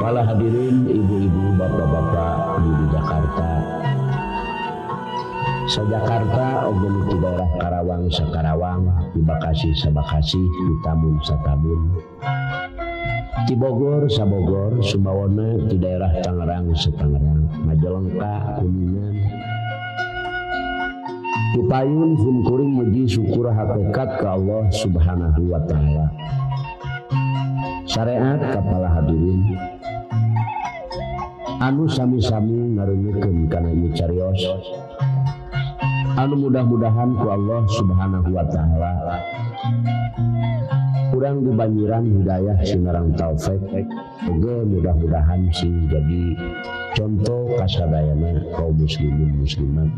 Para hadirin, ibu-ibu, bapak-bapak di Jakarta, sa Jakarta oge nu di daerah Karawang sa Karawang, di Bekasi sa Bekasi, di Tambun sa Tambun, di Bogor sa Bogor, Sumbawana di daerah Tangerang sa Tangerang, Majalengka, Kuningan. Dipayun simkuring muji syukur hakikat ke Allah Subhanahu wa taala. Syariat kapala hadirin anu sami-sami ngareuneukeun kana ieu carios anu mudah-mudahan ku Allah Subhanahu wa taala urang dibanjiran hidayah sinareng taufik, oge mudah-mudahan sing jadi contoh kasadayana kaum muslimin muslimat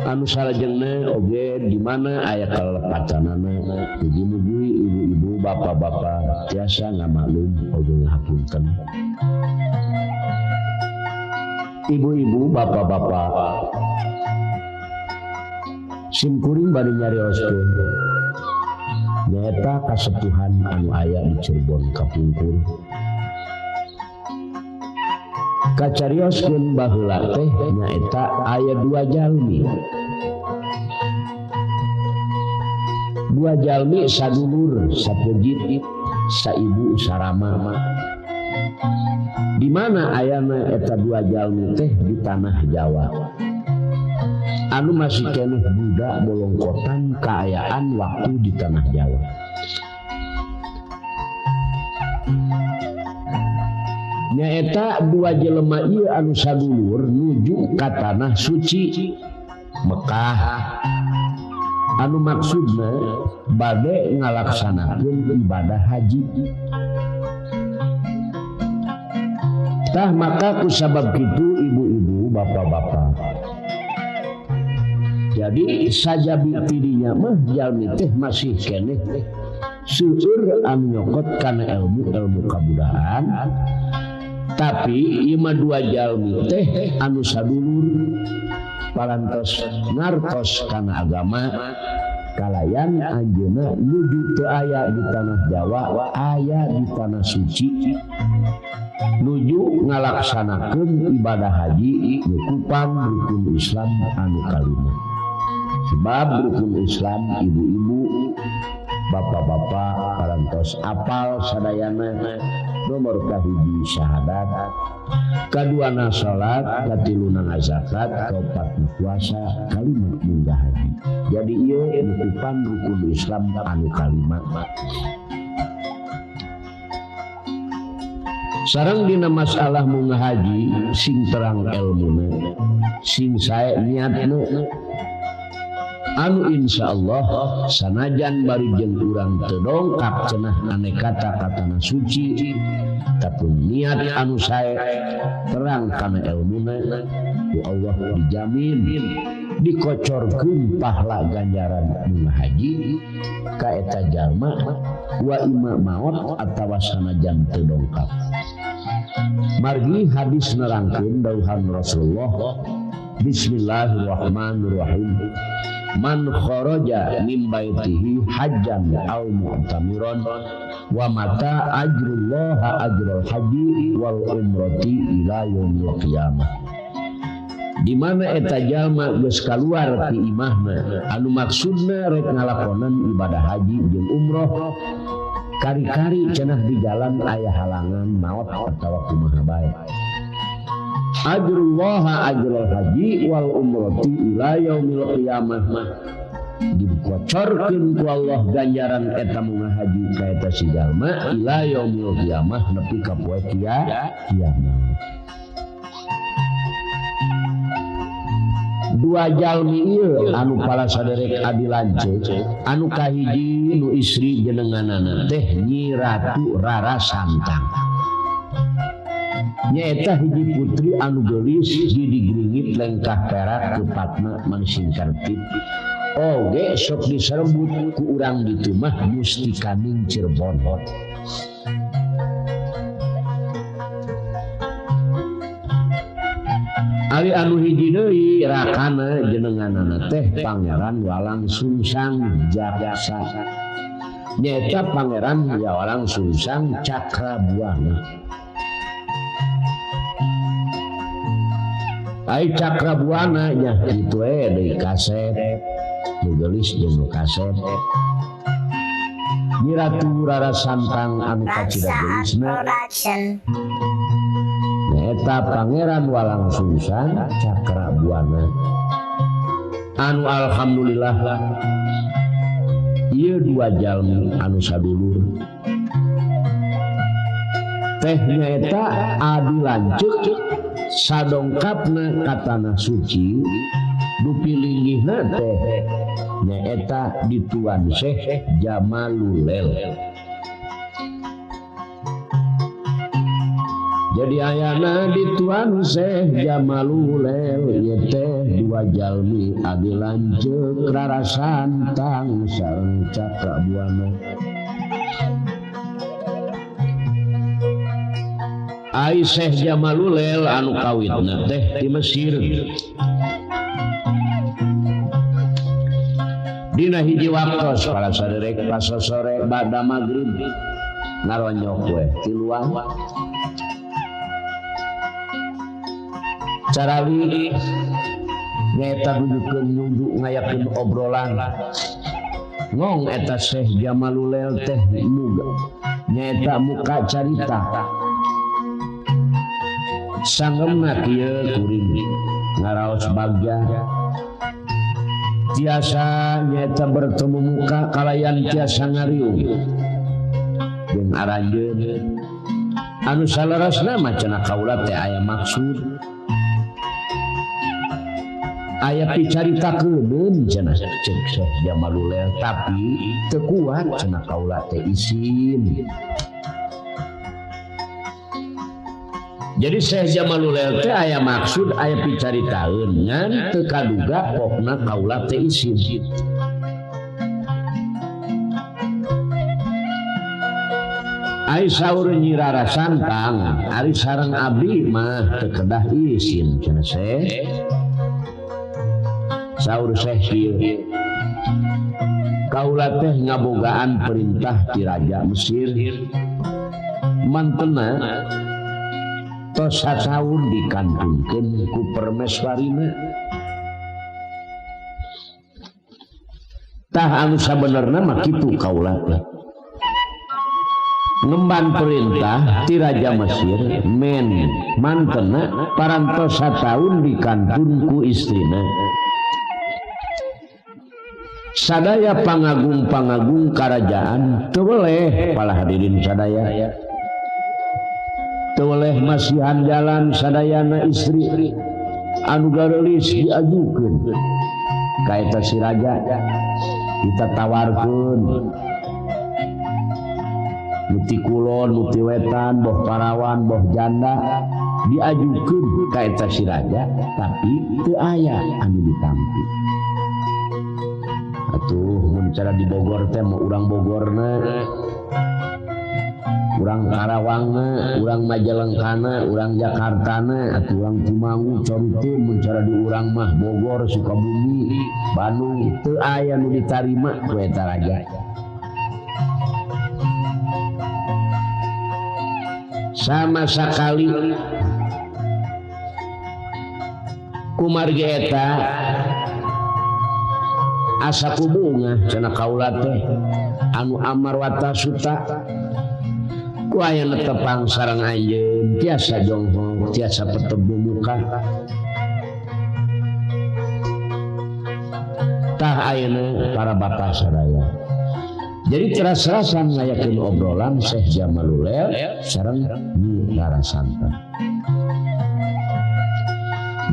anu salajengna oge di mana aya kalepatanana, mugi-mugi ibu-ibu, bapak-bapak tiasa ngamaklum oge ngahapunten. Ibu-ibu, bapak-bapak, simkuring bari nyarioskeun nyaeta kasepuhan anu aya di Cirebon kapungkur. Kacarioskeun baheula teh nyaeta aya dua jalmi. Dua jalmi sadulur, sapejit, saibu, sarama. Di mana ayana eta dua jalmi teh di tanah Jawa. Anu masih keneh budak bolongkotan kaayaan waktu di tanah Jawa. Nyaeta dua jelema ieu anu sadulur nuju ka tanah suci Mekah. Anu maksudna bade ngalaksanakeun ibadah haji. Tah maka kusabab kitu ibu-ibu, bapak-bapak. Jadi sajabi tidinya mah jalmi teh masih keneh seueur anu nyokot kana ilmu-ilmu kabudayaan. Tapi ieu mah dua jalmi teh anu sadulur parantos ngartos kana agama kalayan anjeunna nuju teu aya di tanah Jawa, aya di tanah suci nuju ngalaksanakeun ibadah haji nyukupan rukun Islam anu kalima. Sebab rukun Islam ibu-ibu, bapak-bapak parantos apal sadayana. Nomor kahiji syahadat, kaduana salat, katiluna zakat, kaopatna puasa, kalima munggah haji. Jadi ieu nyukupan rukun Islam anu kalima. Sareng dina masalah munggah haji sing terang elmuna, sing sae niatna, anu insyaallah sanajan bari jeung urang teu dongkap cenah ane kata ka tanah suci, tapi niat anu sae terang kana elmuna ku Allah dijamin dikocorkeun pahala ganjaran munggah haji ka eta jalma wa ima maot atawa sanajan teu dongkap. Margi hadis nerangkeun dawuhan Rasulullah, Bismillahirrahmanirrahim. Man kharaja min baitihi hajjan aw mu'tamiran wa mata ajrullaha ajral haji wal umrati ila yaumil qiyamah. Di mana eta jalma geus kaluar ti imahna anu maksudna rek ngalakonan ibadah haji jeung umroh, kari-kari cenah di jalan aya halangan maot atawa kumaha bae. Ajrullaha ajral haji wal umrati ila yaumil qiyamah. Dikocorkeun ku Allah ganjaran eta munggah haji ka eta si jalma ila yaumil qiyamah nepi ka poe kiamat. Dua jalmi ieu anu pala saderek adi lanceuk, anu kahiji nu istri jenenganana teh Nyi Ratu Rara Santang. Nyaeta hiji putri anu geulis didigringit lengkah perak kepatna mansingkartip. Oge sok diserbut ku urang ditu mah Mustikaning Cirebon. Ali anu hiji deui rakana jenenganana teh Pangeran Walang Sungsang Jaksa. Nyaeta Pangeran Walang Sungsang Cakrabuana. Ai Cakrabuana nya kitu we deui kasep nu geulis jeung nu kasep. Nyi Ratu Rara Santang anu kacida geulisna nyaeta Pangeran Walang Sungsang Cakrabuana. Anu alhamdulillah ieu dua jalmi anu sadulur teh nyaeta adi lanceuk sadongkapna ka tanah suci dupi linggihna teh nyaeta di Tuan Syekh Jamalulel. Jadi ayana di Tuan Syekh Jamalulel ieu teh dua jalmi adi lanceuk Rara Santang sareng Cakrabuana. Ai Syekh Jamalulel anu kawitna teh di Mesir. Dina hiji waktos para saderek pasosore bada magrib ngaronyok we tiluan. Carawi nyaeta dudukeun nyunduk ngayakeun obrolan. Ngong eta Syekh Jamalulel teh muga nyaeta muka carita. Sanggemna kieu kuring ngaraos bagja tiasa nyaeta bertemu muka kalayan tiasa ngariung jeung aranjeun anu salarasna mah cenah kaula teh aya maksud aya picaritakeun cenah ceuk Syekh Jamalulel tapi teu kuat cenah kaula teh isin. Jadi Syekh Jamalulel teh aya maksud aya picaritaeun ngan teu kaduga pokna kaula teh isin. Ai saur Nyi Rara Santang ari sareng abdi mah teu kedah isin cenah Syekh. Saur Syekh kieu kaula teh ngabogaan perintah ti Raja Mesir mantena tos sataun dikantunkeun ku permeswarina. Tah anu sabenerna mah kitu kaula teh ngemban perintah ti Raja Mesir men mantena parantos sataun dikantun ku istrina. Sadaya pangagung-pangagung karajaan teu weleh pala hadirin sadaya. Teu weleh masihan jalan sadayana istri anu gareulis diajukeun ka eta si raja ditatawarkeun nu ti kulon nu ti wetan boh parawan boh janda diajukeun ka eta si raja tapi teu aya anu ditampi. Atuh mun cara di Bogor teh mah urang Bogorna, urang Karawangna, urang Majalengkana, urang Jakartana, atuh urang Cimangu, Caruteun mun cara di urang mah Bogor, Sukabumi, Bandung teu aya nu ditarima ku eta raja. Sama sakali kumargi eta asa ku bunga cenah kaula teh anu Amarwata Suta ku aya tepang sareng anjeun tiasa jonghong tiasa petemu muka. Tah ayeuna para bapak sadaya. Jadi teras-terasan ngayakeun obrolan Syekh Jamalulel sareng Nyi Rara Santang.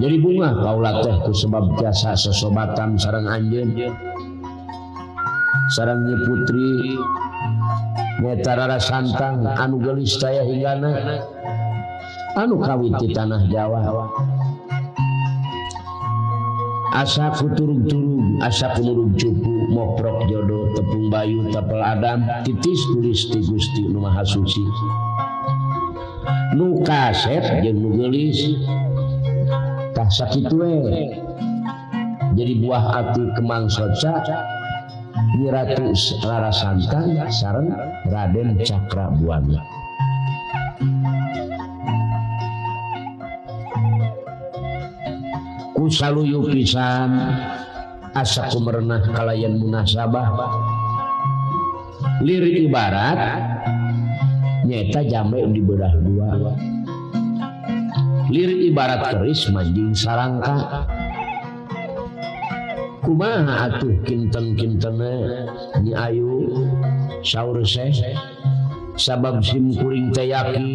Jadi bunga kaula teh ku sebab tiasa sesobatan sareng anjeun sareng Nyi Putri nyaeta Rara Santang anu geulis taya hinggana anu kawit ti tanah Jawa. Asa ku turug-turug asa ku murug cupu moprok jodoh tepung bayu tapel adam titis tulis ti Gusti nu Maha Suci nu kasep jeung nu geulis. Tah sakitu we jadi buah ati kemang soca Nyi Ratu Rara Santang sareng Raden Cakrabuana. Ku saluyu pisan asa kumerenah kalayan munasabah lir ibarat nyaeta jambe dibedah dua lir ibarat keris manjing sarangka kumaha atuh kinten-kintene Nyi Ayu saur seh sabab sim kuring teh yakin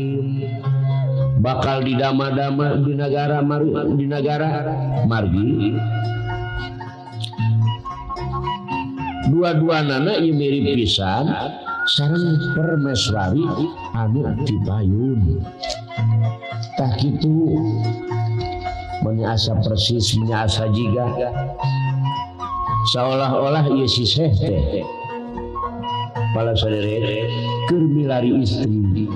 bakal didama-dama di nagara di nagara margi dua-dua nana ieu mirip pisan sareng permeswari anu dipayun tah kitu meuni asa persis meuni asa jiga seolah-olah ieu si Syekh teh pala saderek keur milari istri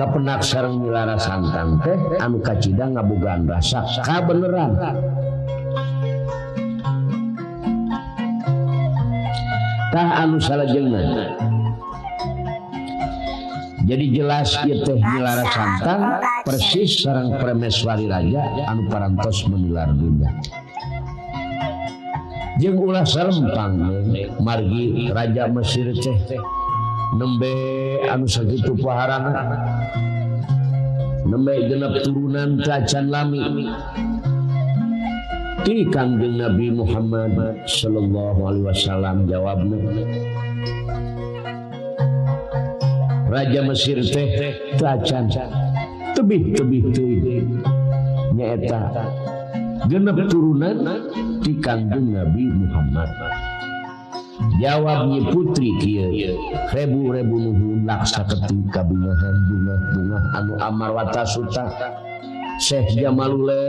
kapenak sareng Nyi Rara Santang teh anu kacida ngabogaan rasa kabeneran. Tah anu salajengna jadi jelas ieu teh Nyi Rara Santang persis sareng Prameswari raja anu parantos menilar dunya. Jeung ulah sarempang margi raja Mesir teh nembe anu sakitu paharana nembe genep turunan tacan lami ti Kangjeng Nabi Muhammad sallallahu alaihi wasallam jawabna raja Mesir teh tacan tebih-tebih teuing nyaeta genep turunan ti Kangjeng Nabi Muhammad. Jawab Nyi Putri kieu rebu-rebu nuhun laksa keting kabungahan bunga-bunga anu amarwata suta Syekh Jamalule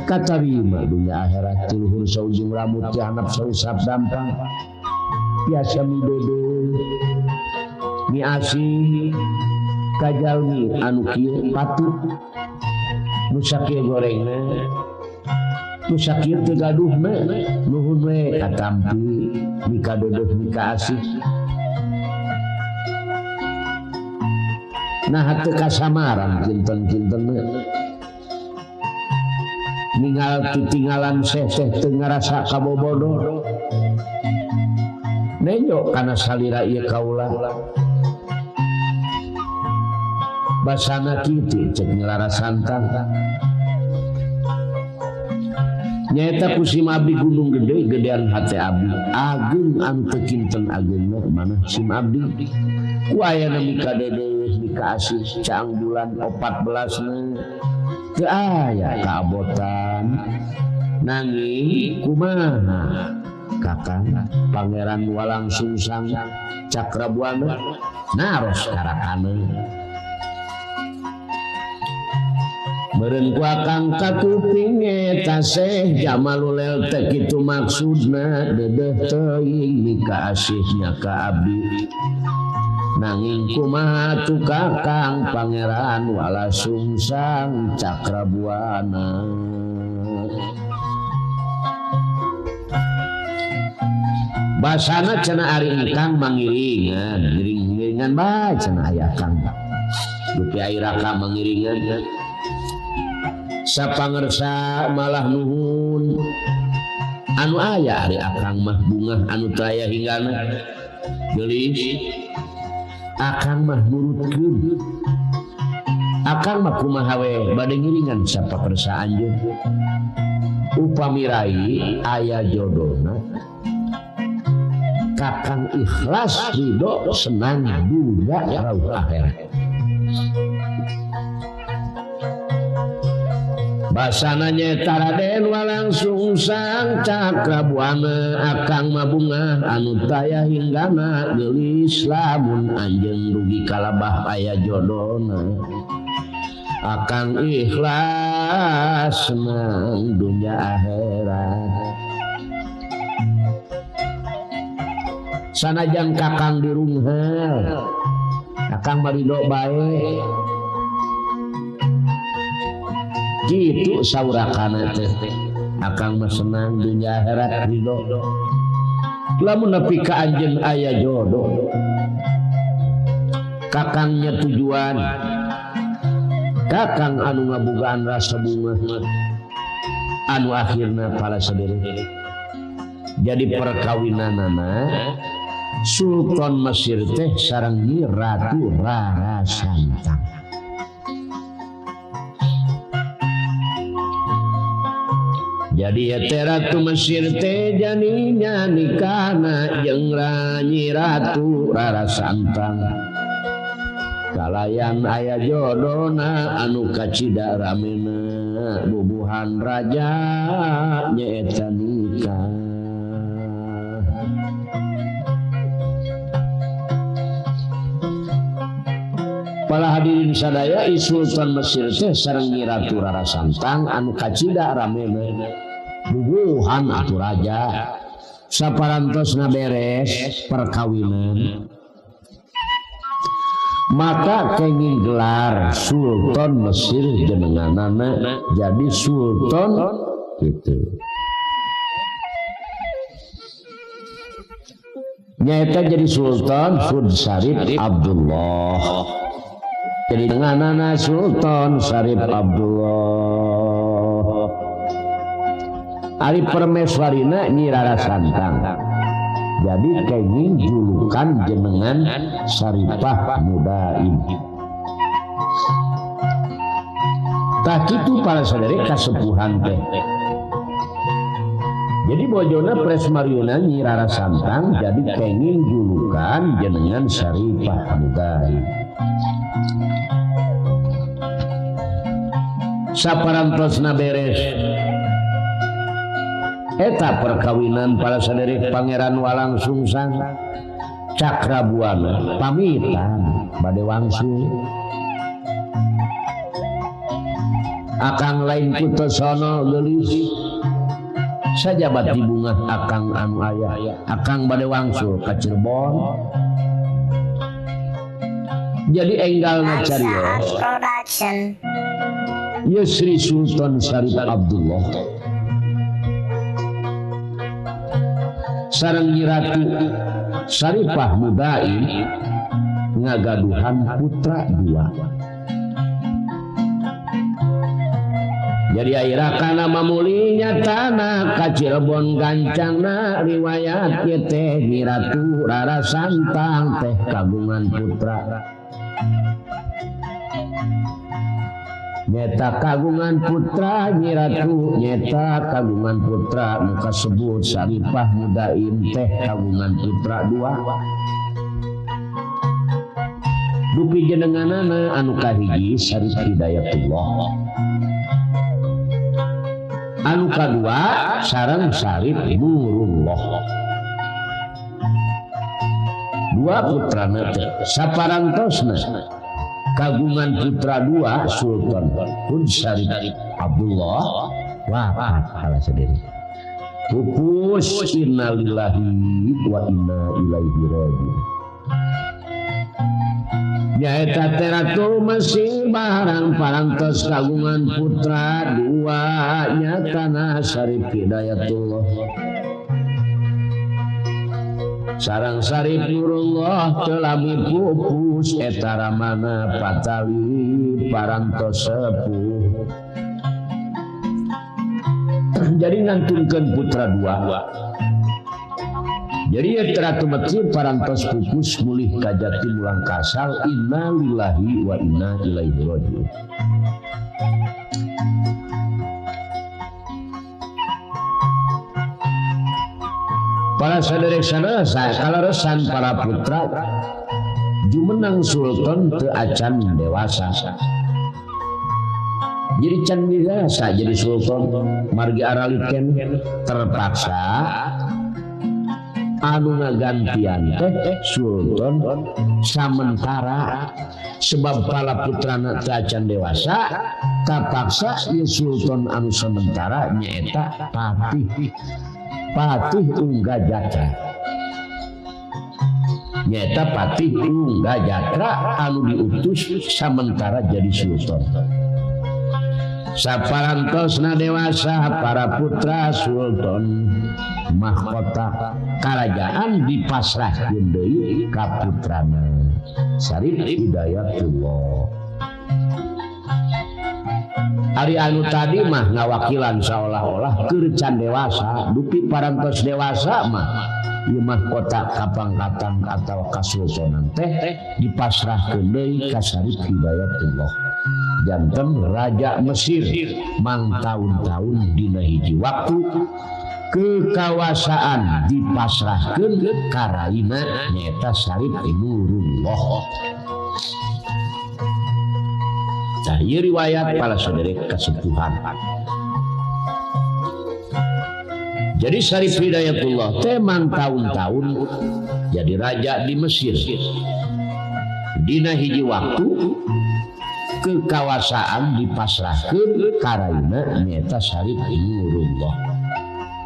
katarima dunya akhirat ti luhur saujung rambut ti handap sausap dampang biasa midodo mi asih kajalmi anu kieu patut nu sakieu gorengna nu sakieu teu gaduhna nuhun we katampi mikadodoh mika asih nah teu kasamaran kinten-kintenna ningal titinggalan seseh teu ngarasa kabobodo nenjo kana salira ieu kaula basana kitu cek Nyi Rara Santang nyaeta ku sim abdi gunung gede gedean hate abdi ageung anu teu kinten ageungna manah sim abdi ku ayana mikadeudeuh mikaasih caang bulan 14 na teu aya kaabotan nanging kumaha Kakang Pangeran Walangsungsang Cakrabuana naros karakana meureun ku akang kakuping eta Syekh Jamalulel teh kitu maksudna deudeuh teuing mikaasihnya ka abdi nanging kumaha tu Kakang Pangeran Walangsungsang Cakrabuana. Basana cenah ari engkang mangiringan ngiring-ngiringan bae cenah aya kang dupi ai raka mangiringan sapangersa malah nuhun anu aya ari akang mah bungah anu teu aya hinggana geulis akang mah nurutkeun akang mah kumaha we bade ngiringan sapakersa anjeun upami rai aya jodona kakang ikhlas ridho senang dunia rauh akhirat. Basana nyaeta Raden Walangsungsang Cakrabuana akang mah bungah anu taya hinggana geulis lamun anjeun rugi kalabah aya jodona akang ikhlas senang dunia akhirat. Sanajan kakang dirunghel akang mah ridho bae kitu saurakana teh akang mah senang dunia akhirat ridho. Lamun nepi ka anjeun aya jodoh kakangnya tujuan kakang anu ngabogaan rasa bunga anu akhirna para saderek jadi perkawinanana Sultan Mesir teh sareng Nyi Ratu Rara Santang. Jadi teh Ratu Mesir teh janinya nikahna jeung Nyi Ratu Rara Santang. Kalayan aya jodona anu kacida ramena bubuhan raja nyaeta nikah. Para hadirin sadaya, Sultan Mesir teh sareng Nyi Ratu Rara Santang anu kacida ramena bubuhan atuh raja saparantosna beres perkawinan. Maka kenging gelar Sultan Mesir jenenganana jadi Sultan gitu. Nyaeta jadi Sultan Hud Syarif Abdullah. Jadi jenenganana Sultan Syarif Abdullah. Ari permeswarina Nyi Rara Santang. Jadi kenging julukan jenengan Syarifah Mudaim. Tah kitu para saudari kasepuhan teh. Jadi bojona Presmariuna Nyi Rara Santang jadi kenging julukan jenengan Syarifah Mudaim. Saparantosna beres eta perkawinan para saderek Pangeran Walang Sungsang Cakrabuana pamitan bade wangsul akang lain kutosono geulis sajabat dibungah akang anu aya akang bade wangsul ka Cirebon jadi enggalna carios ieu Sri Sultan Syarif Abdullah sareng Nyi Ratu Syarifah Mudaim ngagaduhan putra dua. Jadi akhirna kana mamulinya tanah ka Cirebon gancangna riwayat ieu teh Nyi Ratu Rara Santang teh kagungan putra. Nyeta kagungan putra Nyi Ratu nyeta kagungan putra muka sebut Syarifah Mudaim teh kagungan putra dua. Dupi jenenganana anu kahiji Syarif Hidayatullah, anu kadua sareng Syarif Nurullah. Dua putrana teh saparantosna kagungan putra dua Sultan Hud Syarif Abdullah wafat halah sendiri. Pupus innalillahi wa inna ilaihi raji'un. Nyaeta teh Ratu Mesir barang parantos kagungan putra dua nyatana Syarif Hidayatullah sarang Syarif Nurullah telami pupus eta ramana patali parantos sepuh. Jadi ngantunkeun putra dua. Jadi eta Ratu Mesir parantos pupus mulih ka jati mulang kasal innalillahi wa inna ilaihi raji'un. Para saderek sadaya kaleresan para putra jumenang Sultan teu acan dewasa. Jadi can dewasa jadi Sultan margi aralikeun terpaksa anu ngagantian teh Sultan samentara sebab para putrana teu acan dewasa kapaksa ieu Sultan anu sementara nyaeta Patih Ungga Jatra. Nyaeta Patih Ungga Jatra anu diutus sementara jadi sultan. Saparantosna dewasa para putra Sultan mahkota karajaan dipasrahkeun deui ka putrana Syarif Hidayatullah. Ari anu tadi mah ngawakilan seolah-olah keur can dewasa, dupi parantos dewasa mah ieu mahkota kapangkatan atawa kasultanan teh dipasrahkeun deui ka Syarif Hidayatullah. Janten Raja Mesir mang taun-taun dina hiji waktu kekawasaan dipasrahkeun ka raina nyaeta Syarif Nurullah. Tah ieu riwayat para saderek kasepuhan. Jadi Syarif Hidayatullah teh mang taun-taun jadi raja di Mesir. Dina hiji waktu kekawasaan dipasrahkeun ka raina nyaeta Syarif Nurullah.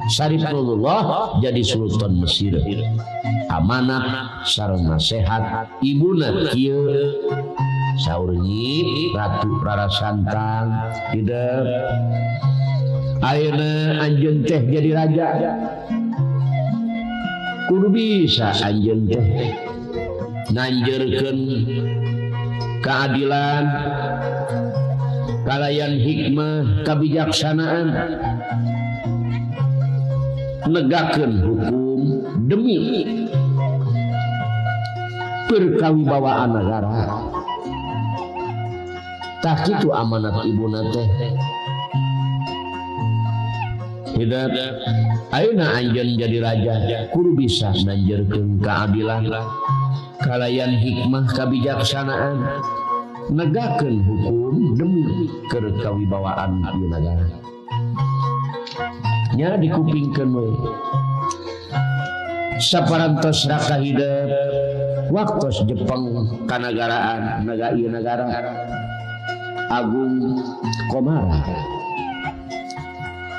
Syarif Nurullah jadi Sultan Mesir. Amanat sareng nasehat ibuna kieu saur Nyi Ratu Rara Santang hidep. Ayeuna anjeun teh jadi raja. Kudu bisa anjeun teh nanjeurkeun keadilan, kalayan hikmah, kebijaksanaan, negakeun hukum demi perkawibawaan negara. Tah kitu amanat ibuna teh. Hidup ayeuna anjeun jadi raja kudu bisa nanjeurkeun keadilan, kalayan hikmah, kebijaksanaan, negakeun hukum demi kawibawaan ieu nagara. Nya dikupingkeun we. Saparantos raka hidep waktos Jepang kanagaraan naga ieu nagara Agung Komara.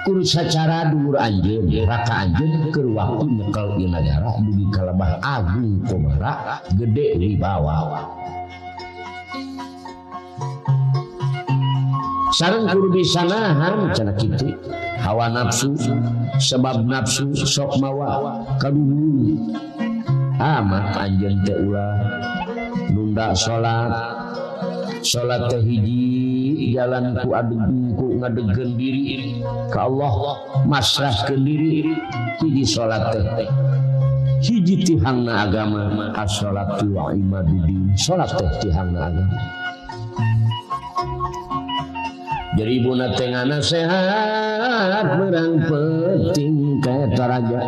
Kudu sacara dulur anjeun, raka anjeun keur waktu nyekel ieu nagara dugi ka lebah Agung Komara gede wibawa. Sareng kudu bisa nahan cenah kitu hawa nafsu, sebab nafsu sok mawa kaduhung. Amat anjeun teh ulah nunda salat. Salat teh hiji jalan ku adeg ku ngadegkeun diri ka Allah, masrahkeun diri hiji salat teh. Hiji tihangna agama, as-salatu wa imaduddin. Salat teh tihangna agama. Jadi ibuna teh nganasehat berang penting ka eta raja.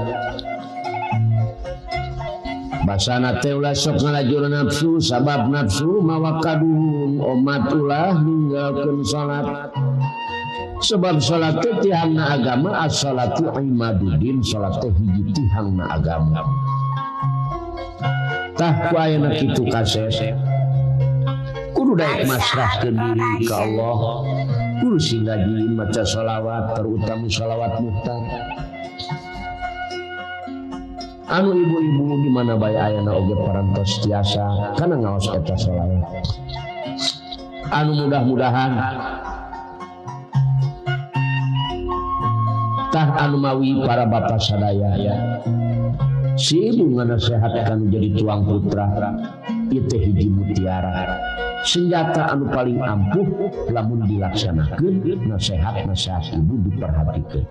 Basana teh ulah sok ngalajur nafsu, sabab nafsu mawa kaduhung, omat ulah ninggalkeun salat. Sebab salat teh tihangna agama, as-salatu imaduddin, salat teh hiji tihangna agama. Tah ku ayeuna kitu kasep. Kudu daek masrahkeun diri ka Allah. Kudu sing rajin maca sholawat, terutama sholawat muhtar. Anu ibu-ibu di mana bae ayana oge parantos tiasa kana ngaos eta sholawat. Anu mudah-mudahan tah anu mawi para bapak sadaya si ibu nganasehatkan jadi tuang putra ieu teh hiji mutiara. Senjata anu paling ampuh lamun dilaksanakeun nasehat-nasehat ibu diperhatikeun.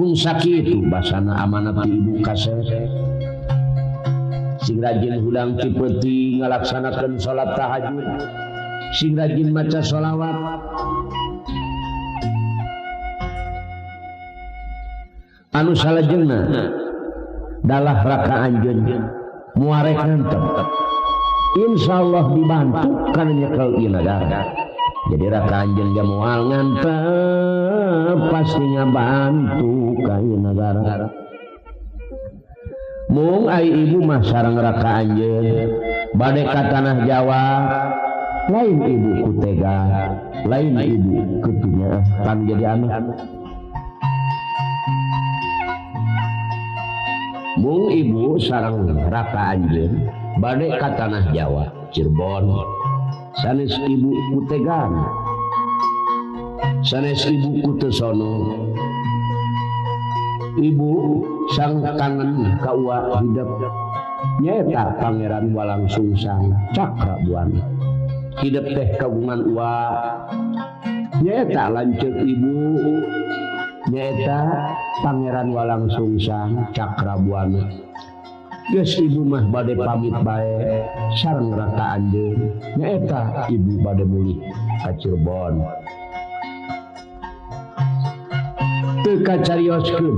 Mung sakitu basana amanat ti ibu kasep. Sing rajin hudang ti peuting ngalaksanakeun salat tahajud, sing rajin maca sholawat. Anu salajengna dalah raka anjeun muarek nantep. Insyaallah dibantu kana nyekel ieu nagara. Jadi raka anjeun ge moal ngantep pasti ngabantu ka ieu nagara. Mung ai ibu mah sareng raka anjeun bade ka tanah Jawa, lain ibu ku tega, lain ibu kutunya kan jadi anak. Mung ibu sareng raka anjeun bade ka tanah Jawa, Cirebon, Sanes ibu kutegan, sanes ibu kutesono. Ibu sang kangen ka uwa hidep nyaeta Pangeran Walangsungsang Cakra Buana. Hidep teh kagungan uwa nyaeta lanceuk ibu nyaeta Pangeran Walangsungsang Cakra Buana. Geus ibu mah bade pamit bae sareng raka anjeun nyaeta ibu bade mulih ka Cirebon. Teu kacarioskeun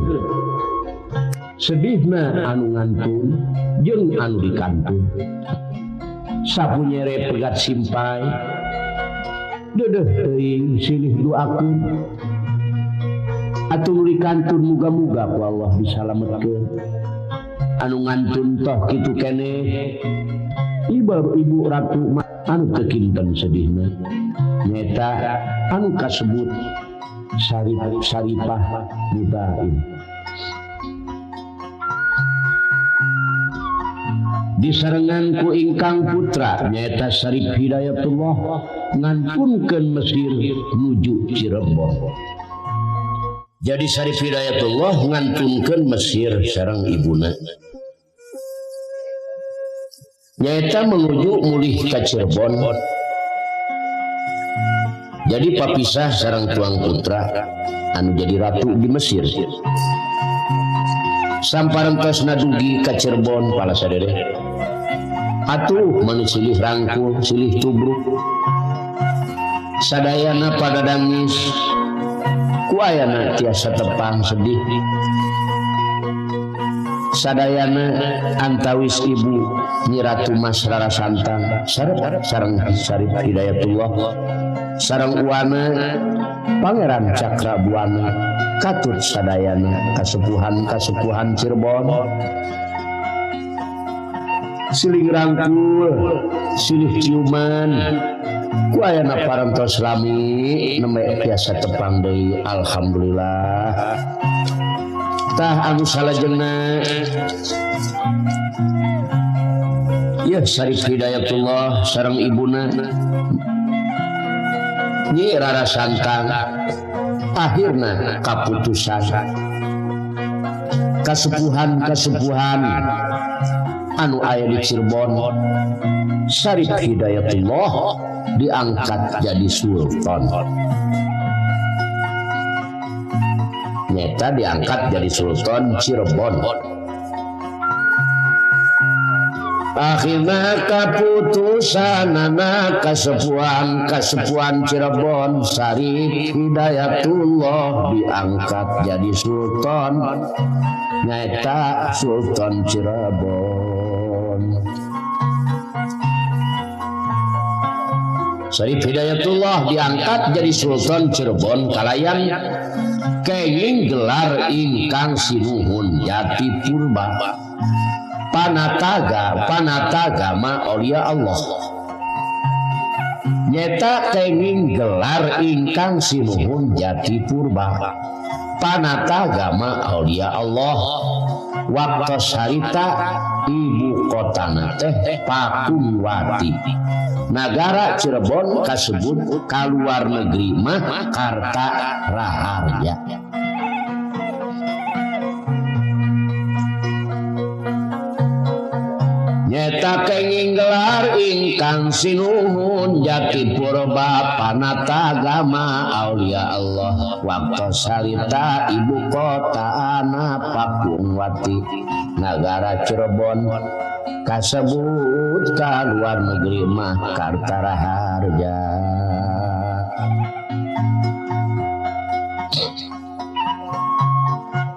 sedihna anu ngantun jeung anu dikantun. Sapunyere pegat simpai deudeuh teuing silih duakeun. Atuh nu dikantun muga-muga ku Allah disalametkeun. Anu ngantun toh kitu keneh ibu ratu anu teu kinten sedihna nyaeta anu kasebut Sarip Saripah Mubain. Disarengan ku ingkang putra nyaeta Sarip Hidayatullah ngantunkeun Mesir nuju Cirebon. Jadi Sarip Hidayatullah ngantunkeun Mesir sareng ibuna nyaeta menuju mulih ka Cirebon. Jadi papisah sareng tuang putra anu jadi ratu di Mesir. Samparentos dugi ka Cirebon pala sadere. Atuh manu silih rangkul silih tubruk. Sadayana pada dangis ku ayana tiasa tepang sedih. Sadayana antawis ibu Nyi Ratu Mas Rara Santang sareng Sarip Hidayatullah sareng uwana Pangeran Cakra Buana katut sadayana kasepuhan-kasepuhan Cirebon. Silih rangkul silih ciuman ku ayana parantos lami nembe tiasa tepang deui alhamdulillah. Tah anu salajengna ieu Sarip Hidayatullah sareng ibuna Nyi Rara Santang akhirna kaputusan kasepuhan-kasepuhan anu aya di Cirebon Sarip Hidayatullah diangkat jadi sultan. Nyata diangkat jadi sultan Cirebon. Akhirna kaputusanana kasepuhan Cirebon Sarip Hidayatullah diangkat jadi sultan nyaeta Sultan Cirebon. Sarip Hidayatullah diangkat jadi Sultan Cirebon kalayan kenging gelar ingkang sinuhun Jati Purba Panataga Panatagama Aulia Allah. Nyeta kenging gelar ingkang sinuhun Jati Purba Panatagama Aulia Allah. Waktos harita ibu kotana teh Pakungwati. Nagara Cirebon kasebut kaluar negeri mah Karta Raharja. Nyeta kenging gelar ingkang sinuhun Jati Purba Panatagama Aulia Allah. Waktos harita ibu kota ana Pakungwati. Nagara Cirebon kasebut kaluar negeri mah Karta Raharja.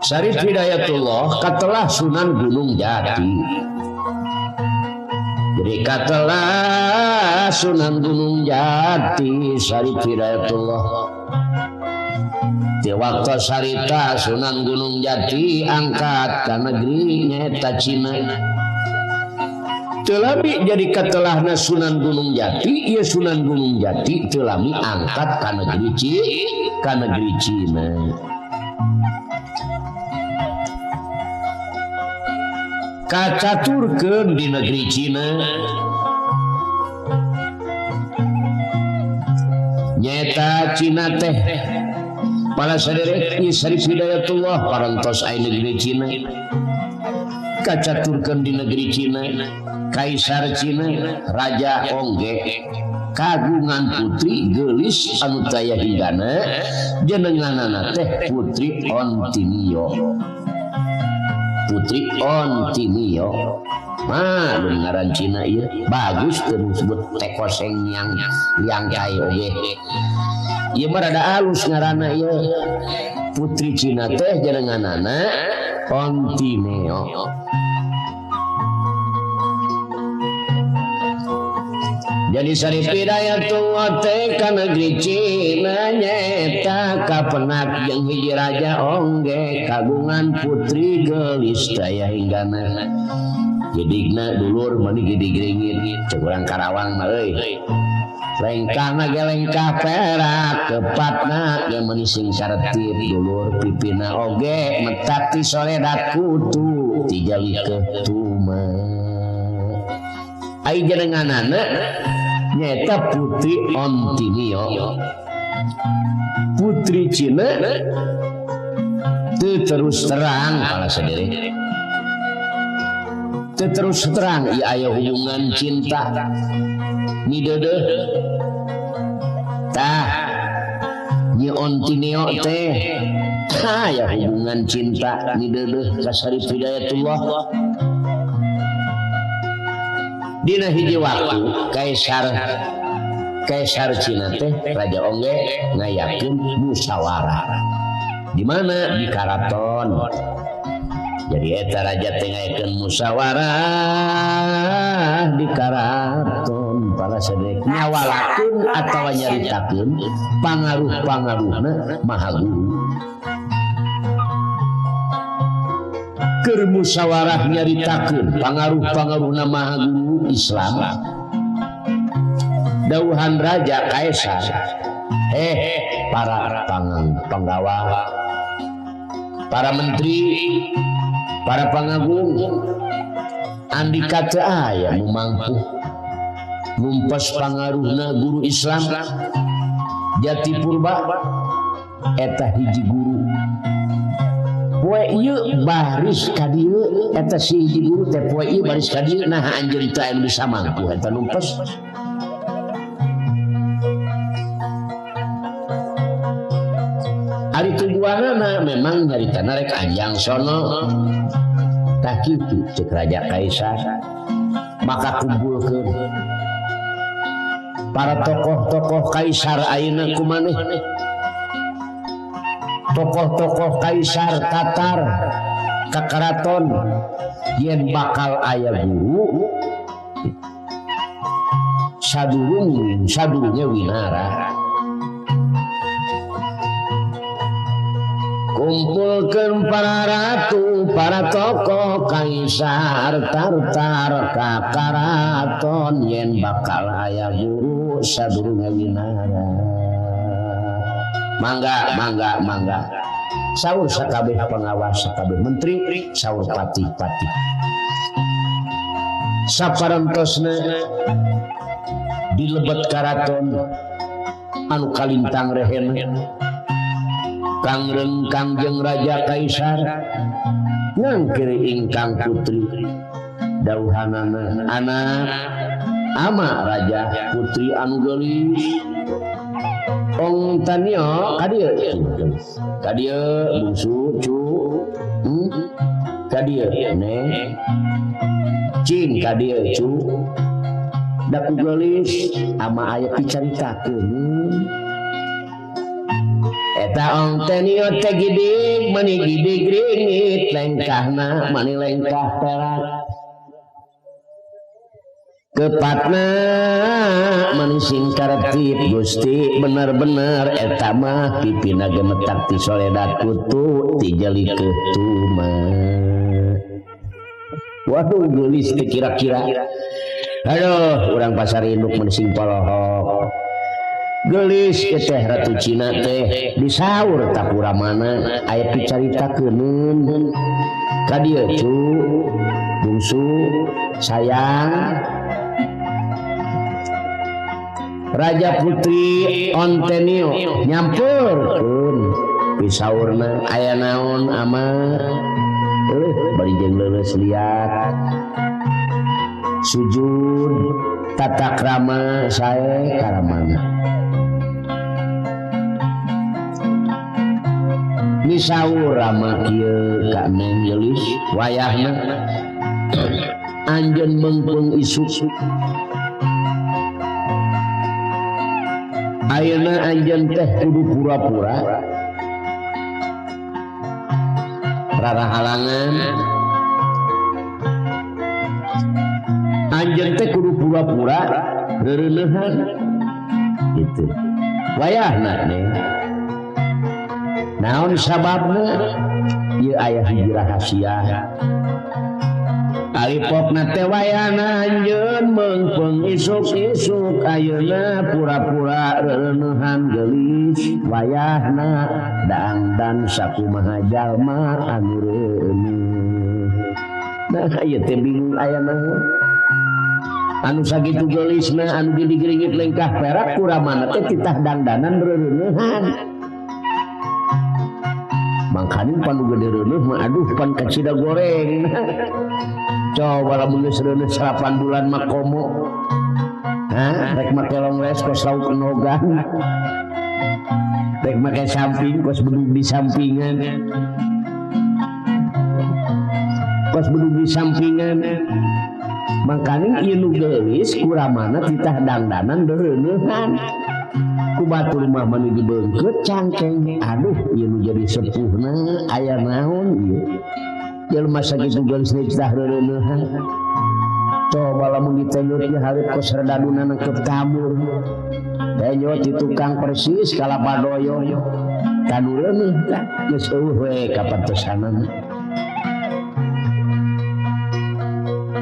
Sarip Hidayatullah katelah Sunan Gunung Jati. Jadi katelah Sunan Gunung Jati Sarip Hidayatullah. Di waktu sarita Sunan Gunung Jati angkat ka negeri nyaeta Cina. Telami jadi katelahna Sunan Gunung Jati, ieu Sunan Gunung Jati telami angkat ka negeri Cina. Kacaturkeun di negeri Cina. Nyaeta Cina teh para saderek Nyi Syarif Hidayatullah parantos aya negeri Cina kacaturkeun di negeri Cina Kaisar Cina Raja Ongge kagungan putri geulis anu taya hinggana jenenganana teh Putri Ontinio. Putri Ontinio mah ngaran Cina ieu bagus teu disebut tekoseng yang liang kai oge. Ieu mah rada alus ngaranna ieu. Putri Cina teh jenenganana Ontineo. Jadi Syarif Hidayatullah teh ka negeri Cina nyaeta kapenak jeung hiji raja Ongge kagungan putri geulis daya hinggana. Gidigna dulur meuni gidig ringin cek urang Karawang mah euy. Lengkahna ge lengkah perak kepatna ge meuni sing saretip dulur pipina oge metak ti soledat kutu ti jalikeun tuma. Ai jenenganana nyaeta Putri Ontinio. Putri Cina teu terus terang para saderek. Teu terus terang ieu aya hubungan cinta ni deudeuh. Tah Nyi Ontinio teh aya hubungan cinta ni deudeuh ka Syarif Hidayatullah. Dina hiji waktu Kaisar Cina teh Raja Ongge ngayakeun musyawarah. Di mana? Di karaton. Jadi eta raja teh ngayakeun musyawarah di karaton para saderek nyawalakeun atawa nyaritakeun pangaruh-pangaruhna maha guru. Keur musyawarah nyaritakeun pangaruh-pangaruhna maha guru Islam. Dauhan Raja Kaisar, para penggawa, para menteri, para pangagung, andika teu aya nu mampu numpes pangaruhna guru Islam Jati Purba eta hiji guru. Poe ieu baris ka dieu eta si hiji guru teh poe ieu baris ka dieu naha anjeun teh anu bisa mampu eta numpes. Ari tujuanana memang nyaritana rek anjang sono. Tah kitu ceuk Raja Kaisar maka kumpulkeun para tokoh-tokoh kaisar ayeuna kumaneh. Tokoh-tokoh kaisar Tatar ka karaton yen bakal aya guru sadurung sadurunge winara. Kumpulkeun para ratu, para tokoh kaisar Tartar ka karaton yen bakal aya guru sadurunge winara. Mangga, mangga, mangga. Saur sakabeh pengawas, sakabeh menteri, saur patih-patih. Saparantosna di lebet karaton anu kalintang rehena Kangreng Kangjeng Raja Kaisar ngangkir ingkang putri dauhanana anak ama raja putri anu geulis Ong Tanio ka dieu ka dieu bungsu cu ka dieu ne cing ka dieu cu da ku geulis ama aya picaritakeun eta Ong Tanio teh gidig meuni gidig ringit lengkahna mani lengkah perak kepatna mani sing karetip Gusti bener-bener eta mah pipina gemetak ti soledat kutu ti jalikeun tuma. Waduh geulis teh kira-kira aduh urang pasar induk mani sing polohok Gelis teh Ratu Cina teh disaur tapura mana aya picaritakeun ka dieu cu bungsu sayang. Raja Putri Ontenio nyamperkeun pisaurna aya naon ama bari jeung leuleus liat sujud tata krama sae karamana misaur rama kieu ka Neng Geulis wayahna anjeun meungpeung isuk ayeuna anjeun teh kudu pura-pura rarahalangan anjeun teh kudu pura-pura reureuhan gitu wayahna Neng naon sababna ieu aya hiji rahasia Alipokna teh wayahna anjeun meungpeung isuk-isuk ayeuna pura-pura reuneuhan geulis wayahna dangdan sakumaha jalma anu reuneuh. Nah ieu teh bingung aya naon anu sakitu geulisna anu gidigeringit lengkah perak kuramana teh titah dangdanan reuneuhan. Mangkaning pan nu gede reuneuh mah aduh pan kacida goreng. Coba lamun geus reuneuh 8 bulan mah komo. Hah, rek make longles kos lauk enogan. Rek make samping kos bedug di sampingan. Kos bedug di sampingan. Mangkaning ieu nu geulis kuramana titah dangdanan reuneuhan. Ku batur mah mani dibeungkeut cangkeng. Aduh, ieu nu jadi sepuhna aya naon ieu. Jelema sakitu geulis titah reuneuhan. Coba lamun ditenyot nya hareup kos redaduna nangkep tamur. Tenyot di tukang persis kalapa doyo. Tanu reuneuh tah geus eueuh we kapantosanana.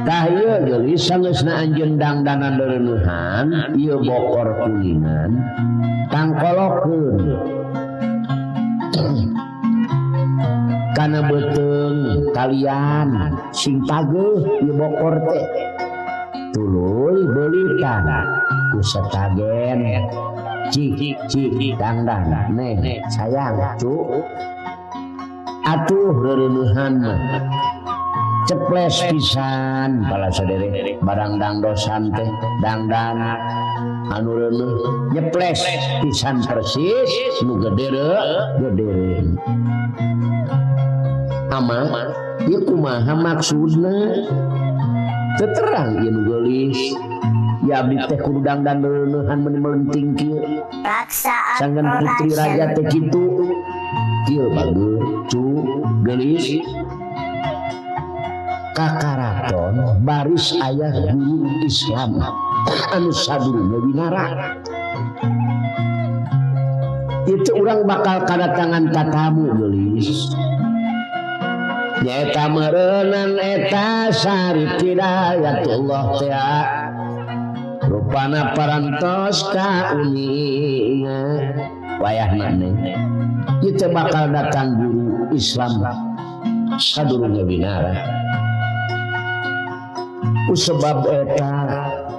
Tah ieu geulis sangeusna anjeun dangdanan reuneuhan, ieu bokor kuningan tangkolokeun. Kana beuteung kalian sing pageuh ieu bokor teh. Tuluy beulitan ku setagen cik cik dangdan neng sayang cu. Atuh reuneuhan mah ceples pisan bala sadere barang dangdosan teh dangdan anu reuneuh nyeples pisan persis nu gede gede. Ama ieu kumaha maksudna teu terang ieu nu geulis ya abdi teh kudu dangdan reuneuhan meni melenting kieu sanggan putri raja teh kitu kieu bagus cu geulis. Kakaraton baris ayah guru Islam anu sadurunge winara. Itu urang bakal kadatangan tatamu geulis. Nyaeta meureunan eta Syarif Hidayatullah teh rupana parantos kauninga wayahna neng. Ieu bakal datang guru Islam sadurunge winara. Ku sebab eta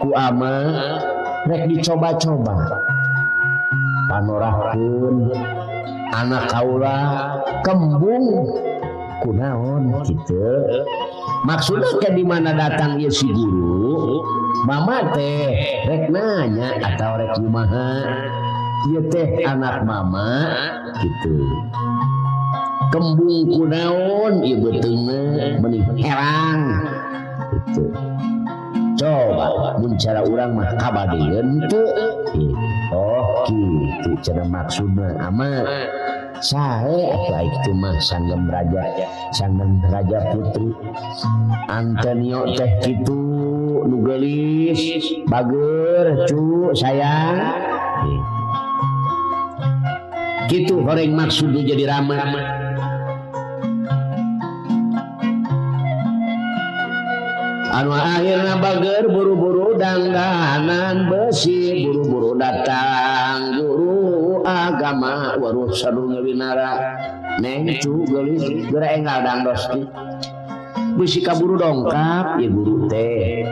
ku ama rek dicoba-coba panorahkeun anak kaula kembung kunaon kitu maksudna ke di mana datang ieu si guru mama teh rek nanya atau rek kumaha ieu teh anak mama kitu kembung kunaon ieu beuteungna meni herang gitu. Coba mun cara urang mah kabadeun teu. Oh kitu cenah maksudna ama sae atuh itu mah sanggem raja putri Antonio teh kitu nu geulis bager cu sayang kitu horeng maksudna jadi rama. Anu akhirna bager buru-buru dangdanan besi buru-buru datang guru agama waruh sadurunge winara neng cu geulis geura enggal dangdos ti bisi kaburu dongkap ieu guru teh.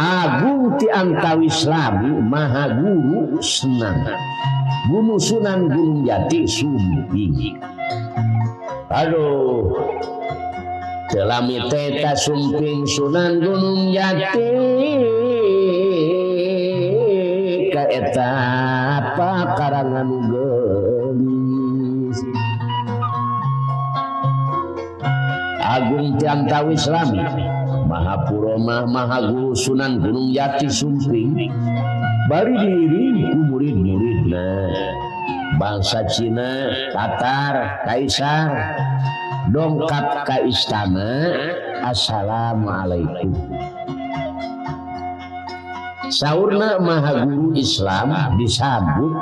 Agung ti antawis lami Maha Guru senang Gunung Sunan Gunung Jati Sumping. Aduh telami teta Sumping Sunan Gunung Jati ka eta pakarangan geulis. Agung ti antawis lami Maha Puroma Maha Guru Sunan Gunung Jati Sumping bari diiring ku murid-muridna bangsa Cina, Tatar, Kaisar dongkap ka istana. Assalamualaikum. Saurna Maha Guru Islam disambut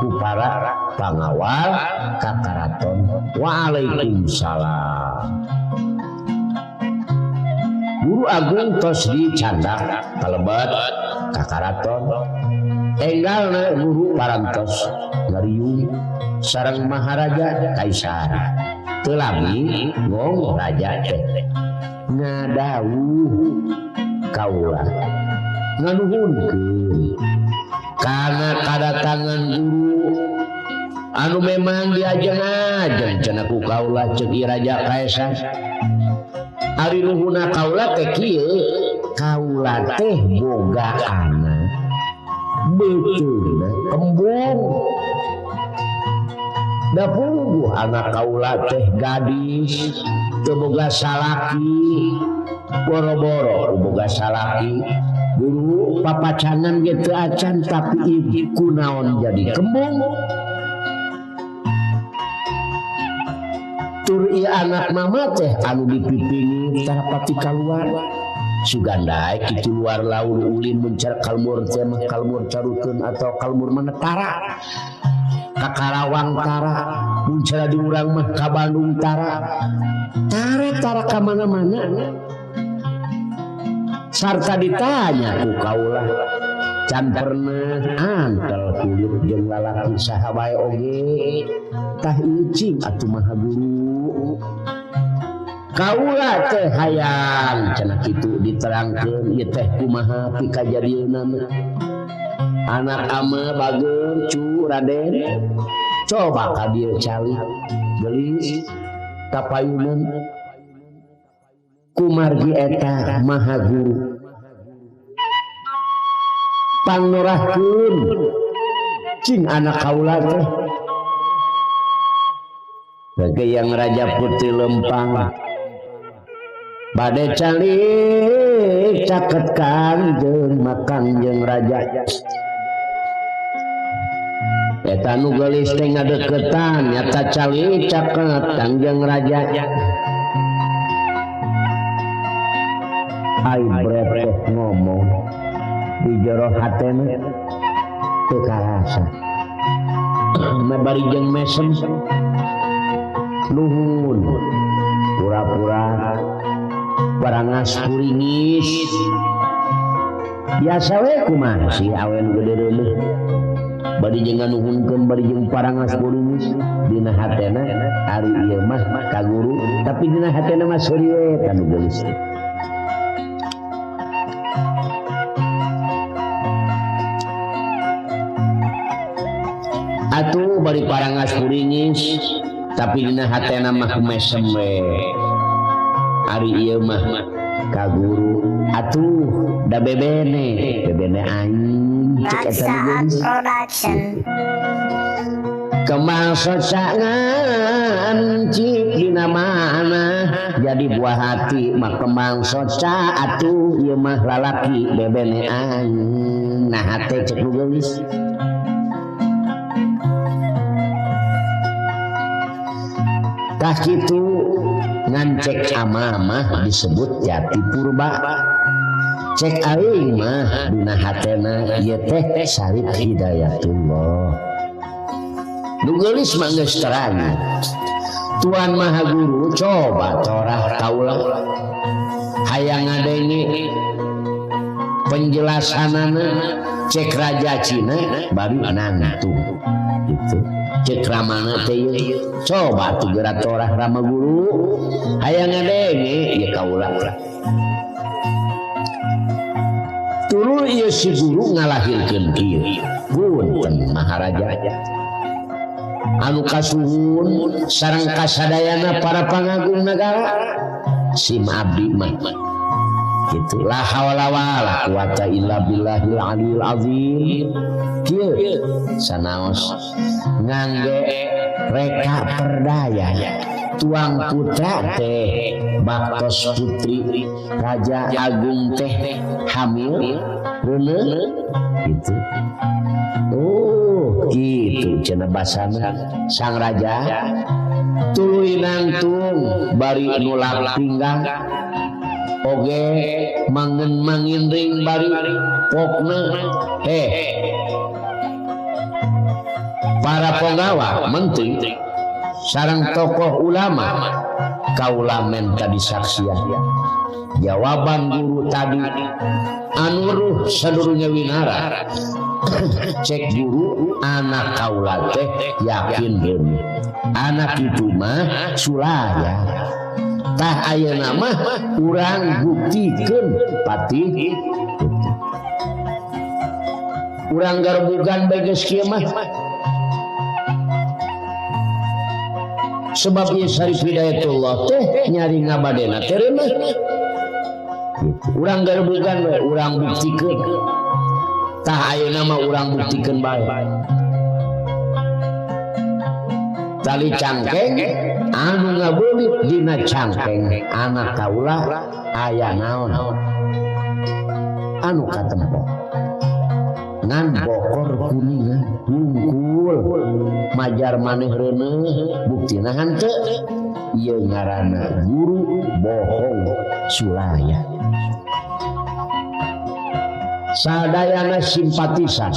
ku para pangawal ka karaton. Waalaikumsalam. Guru Agung tos dicandak kalebet ka karaton. Enggalna guru parantos ngariung sareng Maharaja Kaisar. Teu lami ngong raja teh ngadawuh kaula nganuhunkeun kana kadatangan guru anu memang diajeng-ajeng cenah ku kaula ceuk Raja Kaisar. Ari nuhunna kaula teh kieu, kaula teh boga anak beuteungna kembung. Da puguh anak kaula teh gadis teu boga salaki, boro-boro boga salaki. Guru papacanan ge teu acan tapi kunaon jadi kembung. Tur ieu anak mama teh anu dipipingi tara pati kaluar. Suganda kitu luar laur ulin mencar kalmur teh mah kalmur carukeun atau kalmur mana tara. Ka Karawang tara, muncara di urang mah ka Bandung tara. Tara tara ka mana-mana. Sarta ditanya ku kaula can pernah antel kulit jeung lalaki saha bae oge. Tah icing atuh Maha Guru. Kaula teh hayang cenah kitu diterangkeun ieu teh kumaha pikajadieunna. Anak ama bageur cu Raden coba ka dieu calik geulis kapayunan kumargi eta Maha Guru pangnorahkeun cing anak kaula teh. Bagi yang Raja Putri Lempang bade calik caket kangjeng makangjeng raja. Eta nu geulis teh ngadeukeutan nyata calik caket kangjeng raja. Ai brepeh ngomong di jero hatena teu karasa. Bari jeung mesem nuhun pura-pura parangas kuringis biasa we kumaha sih awe nu gede reuleuh bari jeung nganuhunkeun bari jeung parangas kuringis dina hatena ari ieu mah ka guru tapi dina hatena mah seuri we ka nu geulis. Atuh bari parangas kuringis tapi dina hatena mah mesem we ari ieu mah ka guru atuh da bebene bebene aing cek eta nu geulis. Kembang socangan cik dina mana jadi buah hati mah kembang soca atuh ieu mah lalaki bebene aing nah hate cek nu geulis. Tah kitu ngan cek ama mah disebut jati purba. Cek aing mah dina hatena ieu teh Sarip Hidayatullah. Nu geulis mah geus terang. Tuan Maha Guru coba torah kaula hayang ngadenge penjelasanana cek Raja Cina baru nangtung gitu. Cek ramana teh coba tuh geura torah Rama Guru hayang ngadenge ieu kaula. Tuluy ieu si guru ngalahirkeun kieu. Punten Maharaja. Anu kasuhun sareng kasadayana para pangagung nagara. Sim abdi mah. Kitu la haula wala quwata illa billahil aliyil azim. Kieu sanaos ngangge reka perdaya. Tuang putra teh baktos putri Raja Agung teh hamil reuneuh gitu. Oh gitu cenah basana sang raja tuluy nangtung bari nulak pinggang oge mangen-mangin ring bari pokna para penggawa menteri sareng tokoh ulama kaula menta disaksian. Jawaban guru tadi anuruh sadurunge winara cek guru anak kaula teh yakin geuneuh anak itu mah sulaya. Tah ayeuna mah urang buktikeun patih urang garbugan bae geus kieu mah. Sebab ieu Syarif Hidayatullah teh nyari ngabadena teh reuneuh. Urang garbugan we urang buktikeun. Tah ayeuna mah urang buktikeun bae. Tali cangkeng anu ngabeulit dina cangkeng anak kaula aya naon anu katempo ngan bokor kuningan hungkul majar maneh reuneuh buktina henteu ieu ngaranna guru bohong sulaya. Sadayana simpatisan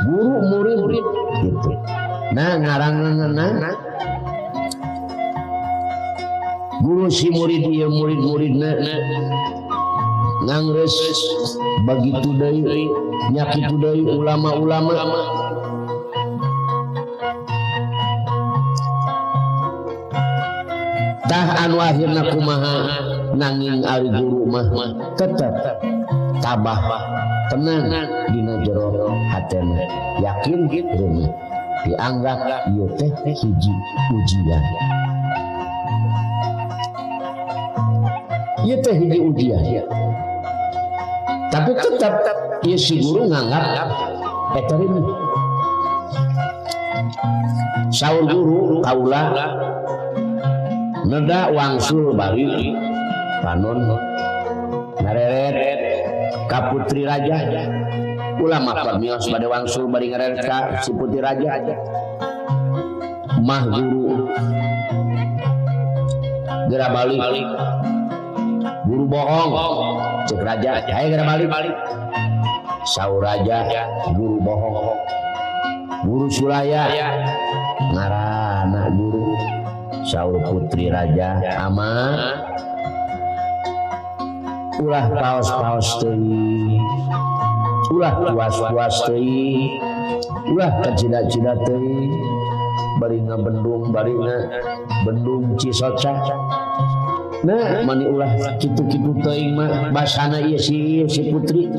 guru murid gitu. Nah ngaranna guru si murid ieu murid-muridna ngangreus bagitu deui nya kitu deui ulama-ulama. Tah anu akhirna kumaha nanging ari guru mah tetep tabah tenang dina jero hatena yakin reuneuh dianggap ieu teh hiji ujian. Ieu teh hiji ujian. Tapi tetap ieu si guru nganggap eta reuneuh. Saur guru kaula neda wangsul bari panon ngareret ka putri raja. Ulama pamios bade wangsul bari ngareret ka si putri raja. Mah guru geura balik. Guru bohong cek raja, haye geura balik. Saur raja guru bohong. Guru sulaya ngaranna guru. Saur putri raja ama ulah paos-paos teuing, ulah puas-puas teuing, ulah kacida-cida teuing, bari ngabendung bari ngabendung Cisoca. Nah, mani ulah kitu-kitu teuing mah basana ieu si putri.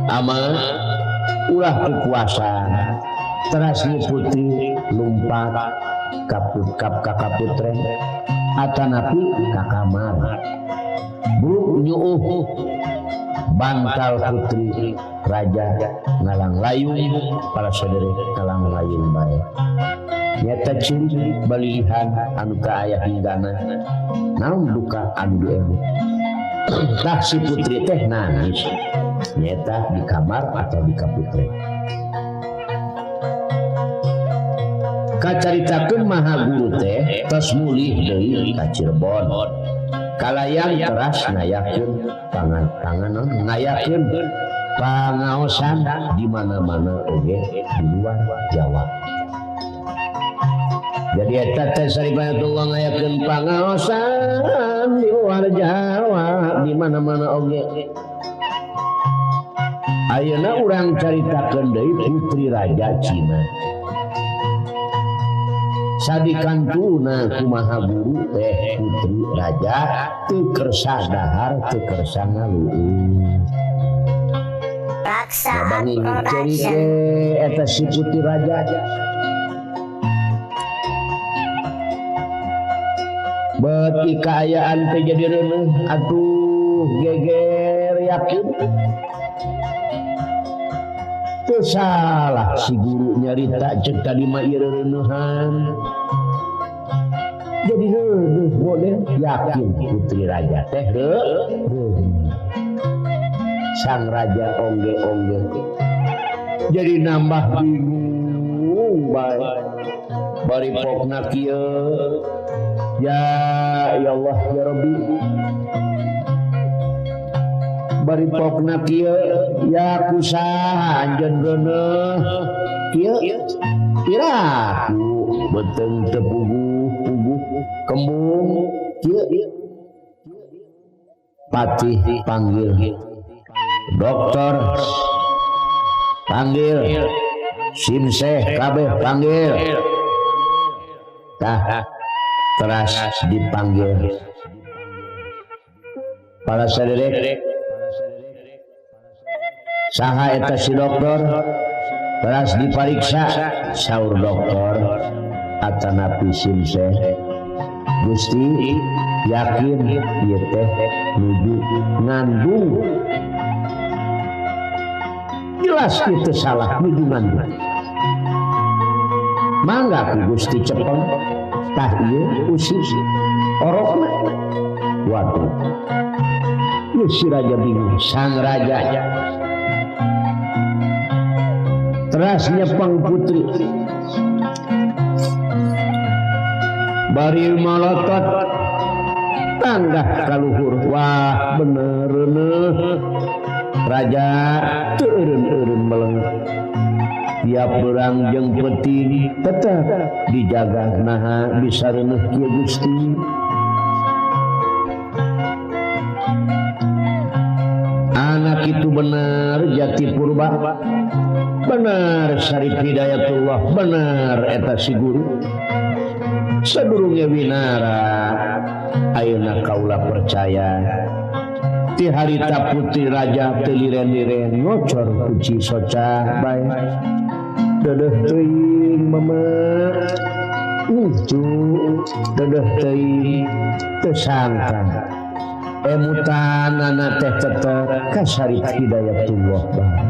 Ama ulah kekuasaan. Teras ni putri lumpat ka kaputren atanapi ka kamar. Bruk nyuuh bantal putri raja ngalang layung para saudara ngalang layung bae. Nyata ciri balilihan anu ka aya hinggana naon duka anu diemu. Tah si putri teh nangis nyata di kamar atau di kaputren. Kacaritakeun maha guru teh tos mulih deui ka Cirebon. Kalayang teras ngayakeun pangangan ngayakeun pangaosan di mana-mana oge di luar Jawa. Jadi eta teh Syarif Hidayatullah ngayakeun pangaosan di luar Jawa di mana-mana oge. Ayeuna urang caritakeun deui putri raja Cina. Sadikantuna kumaha guru teh putri raja teu kersa dahar teu kersa ngaluuh. Raksa Babangi ceurik Production. Eta si putri raja. Beuki kaayaan teh jadi reuneuh atuh geger yakin. Teu salah si guru nyarita ceuk tadi mah ieu reuneuhan. Jadi reuneuh model yakin putri raja teh reuneuh. Sang raja ongge-ongge. Jadi nambah bingung bae. Bari pokna kieu. Ya ya Allah ya Rabbi. Bari pokna kieu ya kusaha anjeun reuneuh kieu piraku beuteung teu puguh-puguh kembung kieu. Patih panggil dokter, panggil simseh kabeh panggil. Tah teras dipanggil para saderek. Saha eta si dokter teras dipariksa saur dokter atanapi simseh. Gusti yakin ieu teh nuju ngandung. Jelas itu salah nuju ngandung. Mangga ku Gusti cepeng tah ieu usis orokna. Waduh. Ieu si raja bingung, sang raja. Teras nyepeng putri. Bari malotot tanggah kaluhur. Wah bener reuneuh. Raja teu eureun-eureun melenget. Tiap berang jeung peuting tetep dijaga naha bisa reuneuh kieu Gusti. Anak itu benar jati purba, benar Syarif Hidayatullah, benar eta si guru. Sadurunge winara ayeuna kaula percaya. Ti harita putri raja teu liren-liren ngocor kuci soca bae. Dedeh teuing mama dedeh teuing teu sangka. Emutanana teh tetep ka Syarif Hidayatullah bae.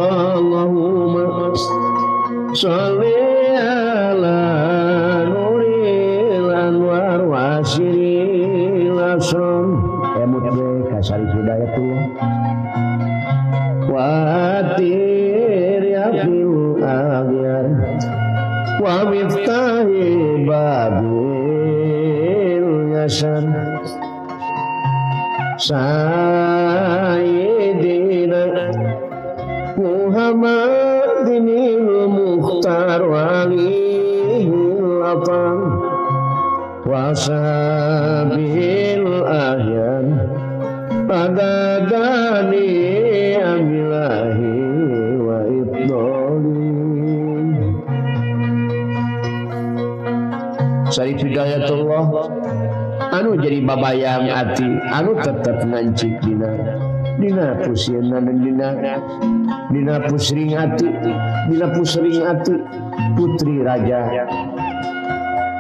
Allahumma sholli ala nuril anwar wa siril asrar. Emut we ka Syarif Hidayatullah. Wa atir yaqil agyar wa miftahi babil yasar. Sayyidina Muhammadin al-Mukhtar walihil atam wa sahabil ahyan adadani amilahi wa ibdoli. Syarif Hidayatullah anu jadi babayang ati anu tetep ngancik dina dina pusieuna dan dina pusring ati dina pusring ati putri raja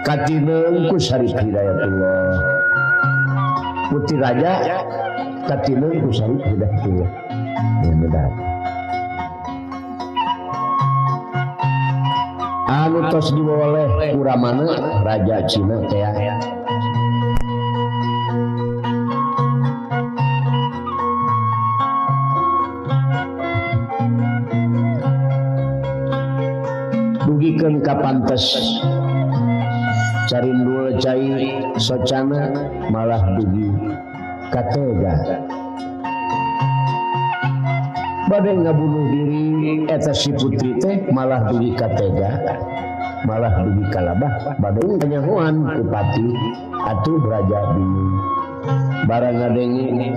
katineung ku Syarif Hidayatullah. Putri raja katineung ku Syarif Hidayatullah. Ya anu tos diwoleh kuramana raja Cina teh. Dugikeun ka pantes carindul cai socana malah dugi katega. Bade ngabunuh diri eta si putri teh malah dugi katega, malah dugi kalabah bade kanyahoan ku pati atuh raja bingung. Barang ngadenge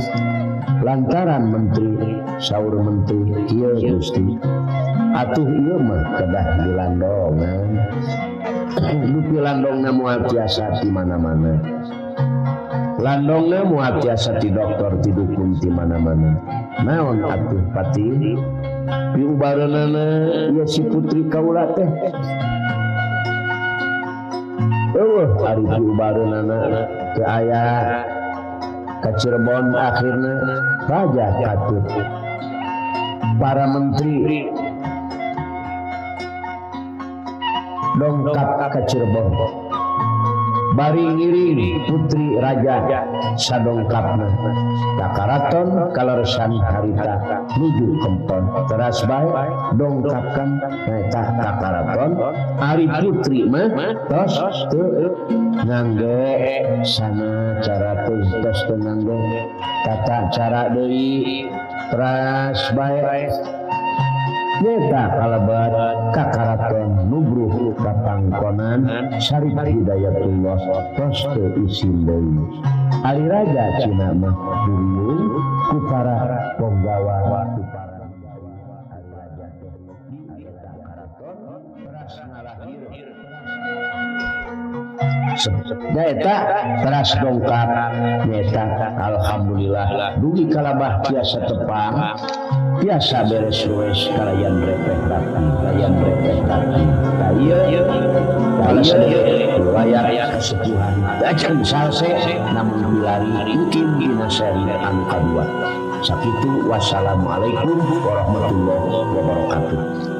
lantaran menteri saur menteri kieu Gusti atuh ieu mah kedah dilandongan. Nu pilandongna moal tiasa ti mana-mana. Landongna moal tiasa ti dokter ti dukun ti mana-mana. Naon atuh pati piubareunana ieu si putri kaula teh. Eueuh ari piubareunana teu aya ka Cirebon akhirna raja katut. Para menteri dongkap ka Cirebon. Bari ngiring putri raja sadongkapna ka karaton kaleresan harita nuju kempon. Teras bae dongkapkan eta ka karaton ari putri mah tos teu ngangge sana cara tos teu ngangge tata cara deui teras bae nyeta kalebet ka karaton nubruh ka pangkonan Syarif Hidayatullah tos teu isin deui. Ari raja Cina mah duriung ku para ponggawa ku para ari raja teh di eta karaton teras ngalahir nyaeta teras dongkap nyaeta alhamdulillah dugi kalabah tiasa tepang tiasa beres rues kalayan repeh rapi kalayan repeh rapi. Tah ieu riwayat kesepuhan acan salse namun bilari mungkin dina seri anu kadua. Sakitu wassalamualaikum warahmatullahi wabarakatuh.